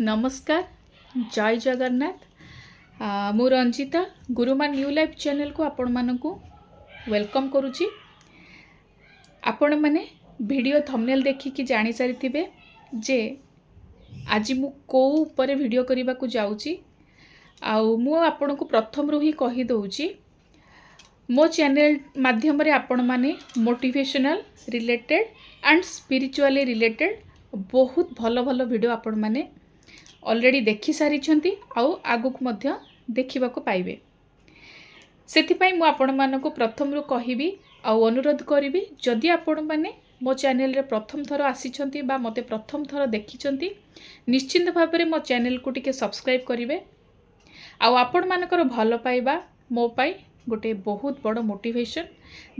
ନମସ୍କାର, ଜୟ ଜଗନ୍ନାଥ। ମୁଁ ରଞ୍ଜିତା, ଗୁରୁମା ନ୍ୟୁ ଲାଇଫ୍ ଚ୍ୟାନେଲକୁ ଆପଣମାନଙ୍କୁ welcome କରୁଛି। ଆପଣମାନେ ଭିଡ଼ିଓ ଥମ୍ବନେଲ୍ ଦେଖିକି ଜାଣିସାରିଥିବେ ଯେ ଆଜି ମୁଁ କେଉଁ ଉପରେ ଭିଡ଼ିଓ କରିବାକୁ ଯାଉଛି। ଆଉ ମୁଁ ଆପଣଙ୍କୁ ପ୍ରଥମରୁ ହିଁ କହିଦେଉଛି, ମୋ ଚ୍ୟାନେଲ୍ ମାଧ୍ୟମରେ ଆପଣମାନେ motivational related and spiritually related ବହୁତ ଭଲ ଭଲ ଭିଡ଼ିଓ ଆପଣମାନେ ଅଲରେଡ଼ି ଦେଖିସାରିଛନ୍ତି ଆଉ ଆଗକୁ ମଧ୍ୟ ଦେଖିବାକୁ ପାଇବେ। ସେଥିପାଇଁ ମୁଁ ଆପଣମାନଙ୍କୁ ପ୍ରଥମରୁ କହିବି ଆଉ ଅନୁରୋଧ କରିବି, ଯଦି ଆପଣମାନେ ମୋ ଚ୍ୟାନେଲରେ ପ୍ରଥମ ଥର ଆସିଛନ୍ତି ବା ମୋତେ ପ୍ରଥମ ଥର ଦେଖିଛନ୍ତି, ନିଶ୍ଚିନ୍ତ ଭାବରେ ମୋ ଚ୍ୟାନେଲକୁ ଟିକେ ସବସ୍କ୍ରାଇବ୍ କରିବେ। ଆଉ ଆପଣମାନଙ୍କର ଭଲ ପାଇବା ମୋ ପାଇଁ ଗୋଟେ ବହୁତ ବଡ଼ ମୋଟିଭେସନ୍,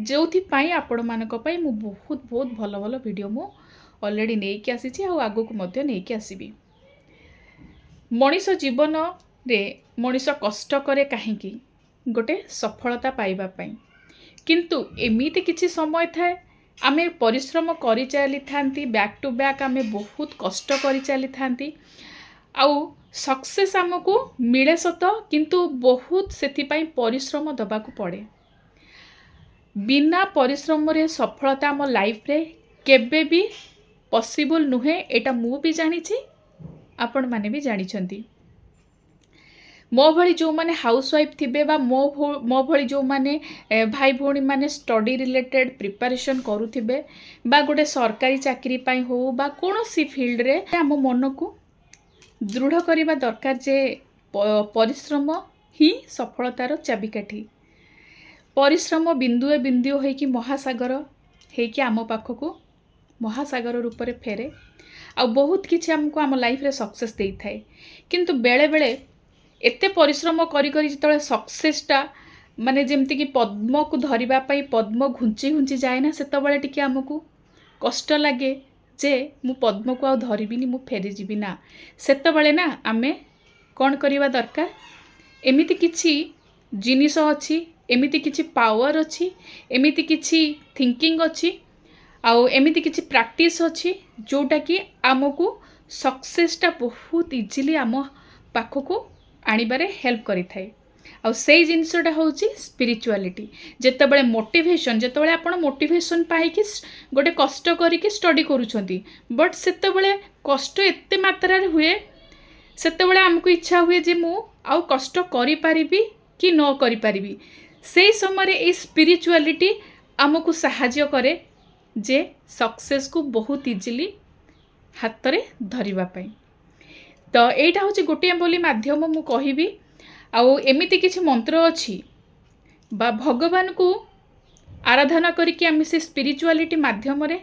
ଯେଉଁଥିପାଇଁ ଆପଣମାନଙ୍କ ପାଇଁ ମୁଁ ବହୁତ ବହୁତ ଭଲ ଭଲ ଭିଡ଼ିଓ ମୁଁ ଅଲରେଡ଼ି ନେଇକି ଆସିଛି ଆଉ ଆଗକୁ ମଧ୍ୟ ନେଇକି ଆସିବି। ମଣିଷ ଜୀବନରେ ମଣିଷ କଷ୍ଟ କରେ କାହିଁକି? ଗୋଟେ ସଫଳତା ପାଇବା ପାଇଁ। କିନ୍ତୁ ଏମିତି କିଛି ସମୟ ଥାଏ, ଆମେ ପରିଶ୍ରମ କରିଚାଲିଥାନ୍ତି, ବ୍ୟାକ୍ ଟୁ ବ୍ୟାକ୍ ଆମେ ବହୁତ କଷ୍ଟ କରିଚାଲିଥାନ୍ତି ଆଉ ସକ୍ସେସ୍ ଆମକୁ ମିଳେ ସତ, କିନ୍ତୁ ବହୁତ ସେଥିପାଇଁ ପରିଶ୍ରମ ଦେବାକୁ ପଡ଼େ। ବିନା ପରିଶ୍ରମରେ ସଫଳତା ଆମ ଲାଇଫରେ କେବେ ବି ପସିବୁଲ୍ ନୁହେଁ। ଏଇଟା ମୁଁ ବି ଜାଣିଛି, ଆପଣମାନେ ବି ଜାଣିଛନ୍ତି। ମୋ ଭଳି ଯେଉଁମାନେ ହାଉସ୍ ୱାଇଫ୍ ଥିବେ ବା ମୋ ଭଳି ଯେଉଁମାନେ ଭାଇ ଭଉଣୀମାନେ ଷ୍ଟଡି ରିଲେଟେଡ଼୍ ପ୍ରିପାରେସନ୍ କରୁଥିବେ ବା ଗୋଟେ ସରକାରୀ ଚାକିରି ପାଇଁ ହଉ ବା କୌଣସି ଫିଲ୍ଡରେ, ଆମ ମନକୁ ଦୃଢ଼ କରିବା ଦରକାର ଯେ ପରିଶ୍ରମ ହିଁ ସଫଳତାର ଚାବିକାଠି। ପରିଶ୍ରମ ବିନ୍ଦୁଏ ବିନ୍ଦୁଏ ହୋଇକି ମହାସାଗର ହେଇକି ଆମ ପାଖକୁ ମହାସାଗର ରୂପରେ ଫେରେ ଆଉ ବହୁତ କିଛି ଆମକୁ ଆମ ଲାଇଫରେ ସକ୍ସେସ୍ ଦେଇଥାଏ। କିନ୍ତୁ ବେଳେବେଳେ ଏତେ ପରିଶ୍ରମ କରି କରି ଯେତେବେଳେ ସକ୍ସେସଟା, ମାନେ ଯେମିତିକି ପଦ୍ମକୁ ଧରିବା ପାଇଁ ପଦ୍ମ ଘୁଞ୍ଚି ଘୁଞ୍ଚି ଯାଏ ନା, ସେତେବେଳେ ଟିକେ ଆମକୁ କଷ୍ଟ ଲାଗେ ଯେ ମୁଁ ପଦ୍ମକୁ ଆଉ ଧରିବିନି, ମୁଁ ଫେରିଯିବି ନା। ସେତେବେଳେ ନା ଆମେ କ'ଣ କରିବା ଦରକାର? ଏମିତି କିଛି ଜିନିଷ ଅଛି, ଏମିତି କିଛି ପାୱାର ଅଛି, ଏମିତି କିଛି ଥିଙ୍କିଂ ଅଛି ଆଉ ଏମିତି କିଛି ପ୍ରାକ୍ଟିସ୍ ଅଛି, ଯେଉଁଟାକି ଆମକୁ ସକ୍ସେସଟା ବହୁତ ଇଜିଲି ଆମ ପାଖକୁ ଆଣିବାରେ ହେଲ୍ପ କରିଥାଏ। ଆଉ ସେଇ ଜିନିଷଟା ହେଉଛି ସ୍ପିରିଚୁଆଲିଟି। ଯେତେବେଳେ ଆପଣ ମୋଟିଭେସନ୍ ପାଇକି ଗୋଟେ କଷ୍ଟ କରିକି ଷ୍ଟଡି କରୁଛନ୍ତି, ବଟ୍ ସେତେବେଳେ କଷ୍ଟ ଏତେ ମାତ୍ରାରେ ହୁଏ, ସେତେବେଳେ ଆମକୁ ଇଚ୍ଛା ହୁଏ ଯେ ମୁଁ ଆଉ କଷ୍ଟ କରିପାରିବି କି ନ କରିପାରିବି। ସେଇ ସମୟରେ ଏଇ ସ୍ପିରିଚୁଆଲିଟି ଆମକୁ ସାହାଯ୍ୟ କରେ ଯେ ସକ୍ସେସକୁ ବହୁତ ଇଜିଲି ହାତରେ ଧରିବା ପାଇଁ। ତ ଏଇଟା ହେଉଛି ଗୋଟିଏ ବୋଲି ମାଧ୍ୟମ ମୁଁ କହିବି। ଆଉ ଏମିତି କିଛି ମନ୍ତ୍ର ଅଛି ବା ଭଗବାନଙ୍କୁ ଆରାଧନା କରିକି ଆମେ ସେ ସ୍ପିରିଚୁଆଲିଟି ମାଧ୍ୟମରେ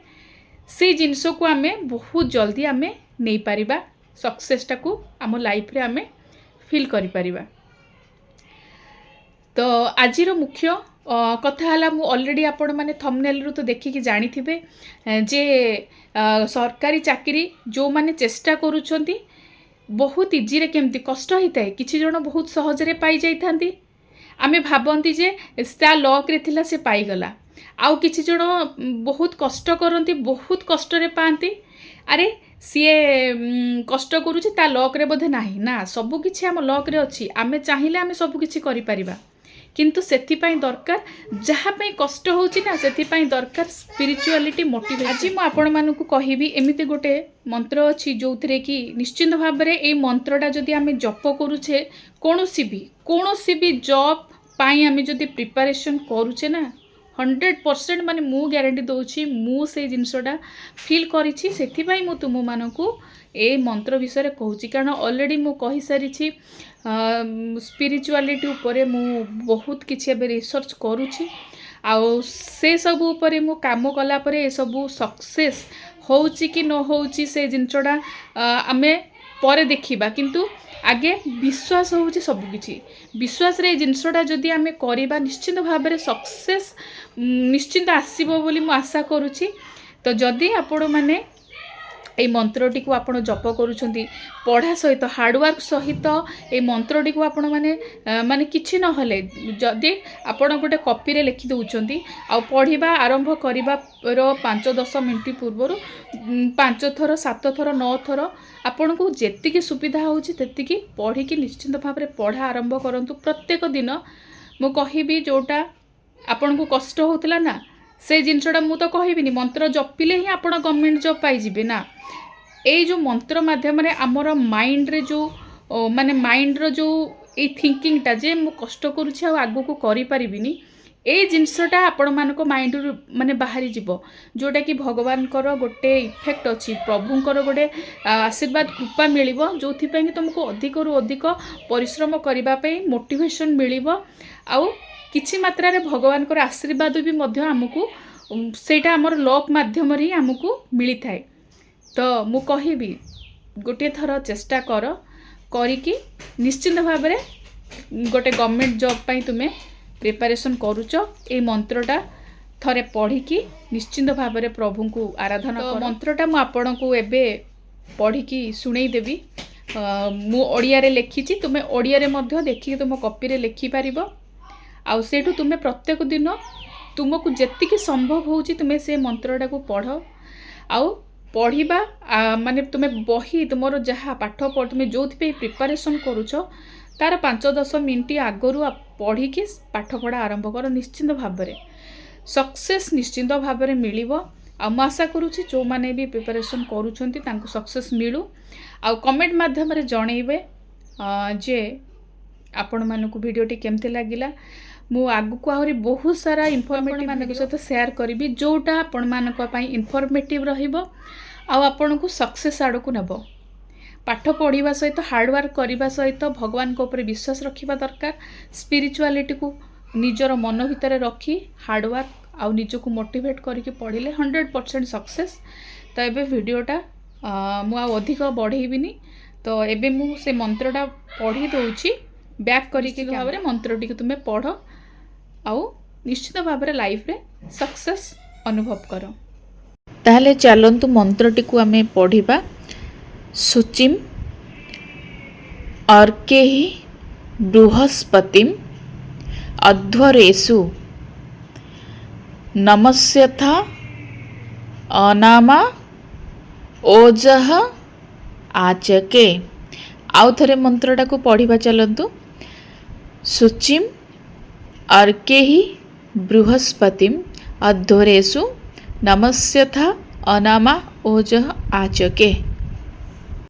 ସେଇ ଜିନିଷକୁ ଆମେ ବହୁତ ଜଲ୍ଦି ଆମେ ନେଇପାରିବା, ସକ୍ସେସଟାକୁ ଆମ ଲାଇଫରେ ଆମେ ଫିଲ୍ କରିପାରିବା। ତ ଆଜିର ମୁଖ୍ୟ କଥା ହେଲା, ମୁଁ ଅଲରେଡ଼ି ଆପଣମାନେ ଥମ୍ବନେଲ୍ରୁ ତ ଦେଖିକି ଜାଣିଥିବେ ଯେ ସରକାରୀ ଚାକିରି ଯେଉଁମାନେ ଚେଷ୍ଟା କରୁଛନ୍ତି, ବହୁତ ଇଜିରେ କେମିତି କଷ୍ଟ ହେଇଥାଏ। କିଛି ଜଣ ବହୁତ ସହଜରେ ପାଇଯାଇଥାନ୍ତି, ଆମେ ଭାବନ୍ତି ଯେ ତା ଲକ୍ରେ ଥିଲା, ସେ ପାଇଗଲା। ଆଉ କିଛି ଜଣ ବହୁତ କଷ୍ଟ କରନ୍ତି, ବହୁତ କଷ୍ଟରେ ପାଆନ୍ତି। ଆରେ, ସିଏ କଷ୍ଟ କରୁଛି, ତା ଲକ୍ରେ ବୋଧେ ନାହିଁ। ନା, ସବୁ କିଛି ଆମ ଲକ୍ରେ ଅଛି। ଆମେ ଚାହିଁଲେ ଆମେ ସବୁ କିଛି କରିପାରିବା। କିନ୍ତୁ ସେଥିପାଇଁ ଦରକାର, ଯାହା ପାଇଁ କଷ୍ଟ ହେଉଛି ନା, ସେଥିପାଇଁ ଦରକାର ସ୍ପିରିଚୁଆଲିଟି ମୋଟିଭେସନ୍। ଆଜି ମୁଁ ଆପଣମାନଙ୍କୁ କହିବି, ଏମିତି ଗୋଟେ ମନ୍ତ୍ର ଅଛି ଯେଉଁଥିରେ କି ନିଶ୍ଚିନ୍ତ ଭାବରେ ଏଇ ମନ୍ତ୍ରଟା ଯଦି ଆମେ ଜପ କରୁଛେ, କୌଣସି ବି ଜବ୍ ପାଇଁ ଆମେ ଯଦି ପ୍ରିପାରେସନ୍ କରୁଛେ ନା, 100% ମାନେ ମୁଁ ଗ୍ୟାରେଣ୍ଟି ଦେଉଛି। ମୁଁ ସେଇ ଜିନିଷଟା ଫିଲ୍ କରିଛି, ସେଥିପାଇଁ ମୁଁ ତୁମମାନଙ୍କୁ ଏ ମନ୍ତ୍ର ବିଷୟରେ କହୁଛି। କାରଣ ଅଲରେଡ଼ି ମୁଁ କହିସାରିଛି, ସ୍ପିରିଚୁଆଲିଟି ଉପରେ ମୁଁ ବହୁତ କିଛି ଏବେ ରିସର୍ଚ୍ଚ କରୁଛି ଆଉ ସେସବୁ ଉପରେ ମୁଁ କାମ କଲା ପରେ ଏସବୁ ସକ୍ସେସ୍ ହେଉଛି କି ନ ହେଉଛି, ସେ ଜିନିଷଟା ଆମେ ପରେ ଦେଖିବା। କିନ୍ତୁ ଆଗେ ବିଶ୍ୱାସ ହେଉଛି ସବୁକିଛି। ବିଶ୍ୱାସରେ ଏଇ ଜିନିଷଟା ଯଦି ଆମେ କରିବା, ନିଶ୍ଚିନ୍ତ ଭାବରେ ସକ୍ସେସ୍ ନିଶ୍ଚିନ୍ତ ଆସିବ ବୋଲି ମୁଁ ଆଶା କରୁଛି। ତ ଯଦି ଆପଣମାନେ ଏଇ ମନ୍ତ୍ରଟିକୁ ଆପଣ ଜପ କରୁଛନ୍ତି, ପଢ଼ା ସହିତ, ହାର୍ଡ଼ୱାର୍କ ସହିତ ଏଇ ମନ୍ତ୍ରଟିକୁ ଆପଣମାନେ ମାନେ କିଛି ନହେଲେ ଯଦି ଆପଣ ଗୋଟେ କପିରେ ଲେଖି ଦେଉଛନ୍ତି ଆଉ ପଢ଼ିବା ଆରମ୍ଭ କରିବାର 5-10 ମିନିଟ୍ ପୂର୍ବରୁ 5 ଥର, 7 ଥର, 9 ଥର, ଆପଣଙ୍କୁ ଯେତିକି ସୁବିଧା ହେଉଛି ସେତିକି ପଢ଼ିକି ନିଶ୍ଚିନ୍ତ ଭାବରେ ପଢ଼ା ଆରମ୍ଭ କରନ୍ତୁ ପ୍ରତ୍ୟେକ ଦିନ। ମୁଁ କହିବି, ଯେଉଁଟା ଆପଣଙ୍କୁ କଷ୍ଟ ହେଉଥିଲା ନା, ସେଇ ଜିନିଷଟା ମୁଁ ତ କହିବିନି ମନ୍ତ୍ର ଜପିଲେ ହିଁ ଆପଣ ଗଭର୍ଣ୍ଣମେଣ୍ଟ ଜବ୍ ପାଇଯିବେ ନା। ଏଇ ଯେଉଁ ମନ୍ତ୍ର ମାଧ୍ୟମରେ ଆମର ମାଇଣ୍ଡରେ ଯେଉଁ ମାନେ ମାଇଣ୍ଡର ଯେଉଁ ଏଇ ଥିଙ୍କିଙ୍ଗଟା ଯେ ମୁଁ କଷ୍ଟ କରୁଛି ଆଉ ଆଗକୁ କରିପାରିବିନି, ଏଇ ଜିନିଷଟା ଆପଣମାନଙ୍କ ମାଇଣ୍ଡରୁ ମାନେ ବାହାରିଯିବ। ଯେଉଁଟାକି ଭଗବାନଙ୍କର ଗୋଟେ ଇଫେକ୍ଟ ଅଛି, ପ୍ରଭୁଙ୍କର ଗୋଟେ ଆଶୀର୍ବାଦ, କୃପା ମିଳିବ, ଯେଉଁଥିପାଇଁ କି ତୁମକୁ ଅଧିକରୁ ଅଧିକ ପରିଶ୍ରମ କରିବା ପାଇଁ ମୋଟିଭେସନ୍ ମିଳିବ। ଆଉ କିଛି ମାତ୍ରାରେ ଭଗବାନଙ୍କର ଆଶୀର୍ବାଦ ବି ମଧ୍ୟ ଆମକୁ ସେଇଟା ଆମର ଲକ୍ ମାଧ୍ୟମରେ ହିଁ ଆମକୁ ମିଳିଥାଏ। ତ ମୁଁ କହିବି, ଗୋଟିଏ ଥର ଚେଷ୍ଟା କର, କରିକି ନିଶ୍ଚିନ୍ତ ଭାବରେ ଗୋଟେ ଗଭର୍ଣ୍ଣମେଣ୍ଟ ଜବ୍ ପାଇଁ ତୁମେ ପ୍ରିପାରେସନ୍ କରୁଛ, ଏଇ ମନ୍ତ୍ରଟା ଥରେ ପଢ଼ିକି ନିଶ୍ଚିନ୍ତ ଭାବରେ ପ୍ରଭୁଙ୍କୁ ଆରାଧନା କର। ମନ୍ତ୍ରଟା ମୁଁ ଆପଣଙ୍କୁ ଏବେ ପଢ଼ିକି ଶୁଣେଇ ଦେବି। ମୁଁ ଓଡ଼ିଆରେ ଲେଖିଛି, ତୁମେ ଓଡ଼ିଆରେ ମଧ୍ୟ ଦେଖିକି ତୁମ କପିରେ ଲେଖିପାରିବ। ଆଉ ସେଇଠୁ ତୁମେ ପ୍ରତ୍ୟେକ ଦିନ ତୁମକୁ ଯେତିକି ସମ୍ଭବ ହେଉଛି, ତୁମେ ସେ ମନ୍ତ୍ରଟାକୁ ପଢ଼। ଆଉ ପଢ଼ିବା ମାନେ ତୁମେ ବହି ତୁମର ଯାହା ପାଠ, ତୁମେ ଯେଉଁଥିପାଇଁ ପ୍ରିପାରେସନ୍ କରୁଛ, ତାର 5-10 ମିନିଟ୍ ଆଗରୁ ପଢ଼ିକି ପାଠପଢ଼ା ଆରମ୍ଭ କର। ନିଶ୍ଚିନ୍ତ ଭାବରେ ସକ୍ସେସ୍ ନିଶ୍ଚିନ୍ତ ଭାବରେ ମିଳିବ। ଆଉ ମୁଁ ଆଶା କରୁଛି, ଯେଉଁମାନେ ବି ପ୍ରିପାରେସନ୍ କରୁଛନ୍ତି, ତାଙ୍କୁ ସକ୍ସେସ୍ ମିଳୁ। ଆଉ କମେଣ୍ଟ ମାଧ୍ୟମରେ ଜଣେଇବେ ଯେ ଆପଣମାନଙ୍କୁ ଭିଡ଼ିଓଟି କେମିତି ଲାଗିଲା। ମୁଁ ଆଗକୁ ଆହୁରି ବହୁତ ସାରା ଇନଫର୍ମେଟିଭ୍ ମାନଙ୍କ ସହିତ ସେୟାର କରିବି, ଯେଉଁଟା ଆପଣମାନଙ୍କ ପାଇଁ ଇନଫର୍ମେଟିଭ୍ ରହିବ ଆଉ ଆପଣଙ୍କୁ ସକ୍ସେସ୍ ଆଡ଼କୁ ନେବ। ପାଠ ପଢ଼ିବା ସହିତ, ହାର୍ଡ଼ୱାର୍କ କରିବା ସହିତ ଭଗବାନଙ୍କ ଉପରେ ବିଶ୍ୱାସ ରଖିବା ଦରକାର। ସ୍ପିରିଚୁଆଲିଟିକୁ ନିଜର ମନ ଭିତରେ ରଖି ହାର୍ଡ଼ୱାର୍କ ଆଉ ନିଜକୁ ମୋଟିଭେଟ୍ କରିକି ପଢ଼ିଲେ 100% ସକ୍ସେସ୍। ତ ଏବେ ଭିଡ଼ିଓଟା ମୁଁ ଆଉ ଅଧିକ ବଢ଼େଇବିନି। ତ ଏବେ ମୁଁ ସେ ମନ୍ତ୍ରଟା ପଢ଼ି ଦେଉଛି ବ୍ୟାକ୍ କରିକି। ଭାବରେ ମନ୍ତ୍ରଟିକୁ ତୁମେ ପଢ଼ ଆଉ ନିଶ୍ଚିତ ଭାବରେ ଲାଇଫରେ ସକ୍ସେସ୍ ଅନୁଭବ କର। ତାହେଲେ ଚାଲନ୍ତୁ, ମନ୍ତ୍ରଟିକୁ ଆମେ ପଢ଼ିବା। ଶୁଚିମ୍ ଅର୍କେହି ବୃହସ୍ପତିମ୍ ଅଧ୍ୱରେଷୁ ନମସ୍ୟଥା ଅନାମା ଓଜଃ ଆଚକେ। ଆଉ ଥରେ ମନ୍ତ୍ରଟାକୁ ପଢ଼ିବା ଚାଲନ୍ତୁ। ଶୁଚିମ୍ ଅର୍କେହି ବୃହସ୍ପତିମ୍ ଅଧ୍ୱରେଷୁ ନମସ୍ୟଥା ଅନାମା ଓଜଃ ଆଚକେ।